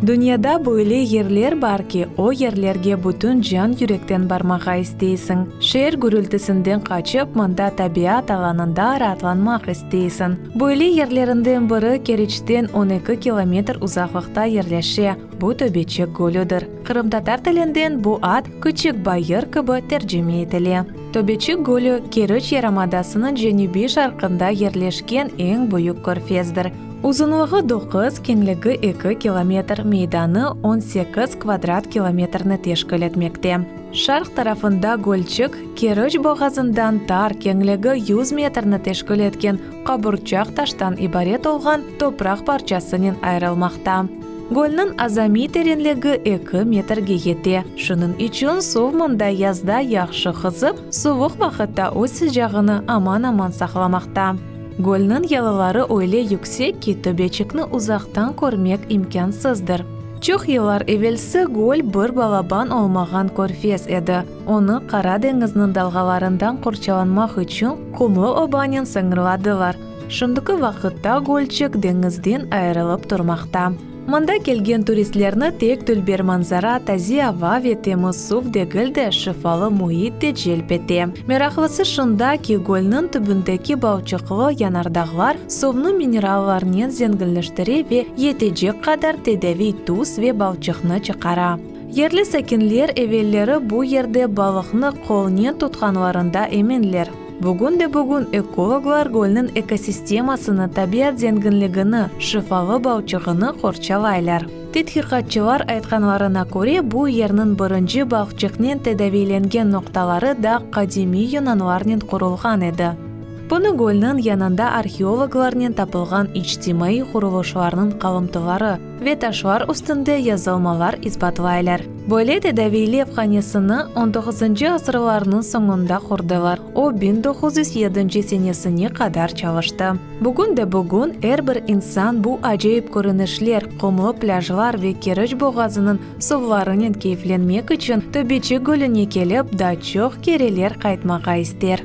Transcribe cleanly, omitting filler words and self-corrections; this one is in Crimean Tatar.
Dünyada böyle yerler bar ki, o yerlerge bütün can-yürekten barmağa isteysiñ. Şeer gürültisinden qaçıp, mında tabiat alanında raatlanmaq isteysiñ. Böyle yerlerinden biri Keriçten 12 kilometr uzaqlıqta yerleşe, bu Töbeçik gölüdir. Qırımtatar tilinden bu ad Küçük bayır kibi tercime etile. Töbeçik gölü, Keriç yarımadasınıñ cenübiy-şarqında yerleşken eñ büyük körfezdir. Uzunlığı doquz, keñligi eki kilometr, meydanı 18 kvadrat kilometrni teşkil etmekte. Şarq tarafında gölçik, Keriç boğazından tar, keñligi 100 metrni teşkil etken qaburçaq taştan ibaret olğan topraq parçasınen ayırılmaqta. Gölniñ azamiy terenligi eki metrge yete, şunıñ içün suv mında yazda yahşı qızıp, suvuq vaqıtta öz sıcağını aman-aman saqlamaqta. Gölniñ yalıları öyle yüksek ki, töbeçikni uzaqtan körmek imkânsızdır. Çoq yıllar evelsi göl bir balaban olmağan körfez edi. Onı Qara deñizniñ dalğalarından qorçalanmaq içün qumlu obanen sıñırladılar. Şimdiki vaqıtta gölçik deñizden ayırılıp turmaqta. Mında kelgen turistlerni tek dülber manzara, taze ava ve temiz suv degil de, şifalı müit de celp ete. Meraqlısı şunda ki, gölniñ tübündeki balçıqlı yanardağlar suvnı minerallarnen zenginleştire ve yetecek qadar tedaviy tuz ve balçıqnı çıqara. Yerli sakinler evelleri bu yerde balıqnı qolnen tutqanlarında eminler. Bugün de bugün ekologlar gölniñ ekosistemasını, tabiat zenginligini, şifalı balçığını qorçalaylar. Tedqiqatçılar aytqanlarına köre, bu yerniñ birinci balçıqnen tedaviylengen noqtaları da qadimiy yunanlarnen qurulğan edi. Bunı gölniñ yanında arheologlarnen tapılğan içtimaiy qurulışlarnıñ qalımtıları ve taşlar üstünde yazılmalar isbatlaylar. Böyle tedaviylev hanesini on doquzıncı asırlarnıñ soñunda qurdılar, o 1907 senesine qadar çalıştı. Bugün de bugün er bir insan bu acayip körünişler, qumlu plâjlar ve Keriç boğazınıñ suvlarınen keyflenmek içün Töbeçik gölüne kelip, daa çoq kereler qaytmağa ister.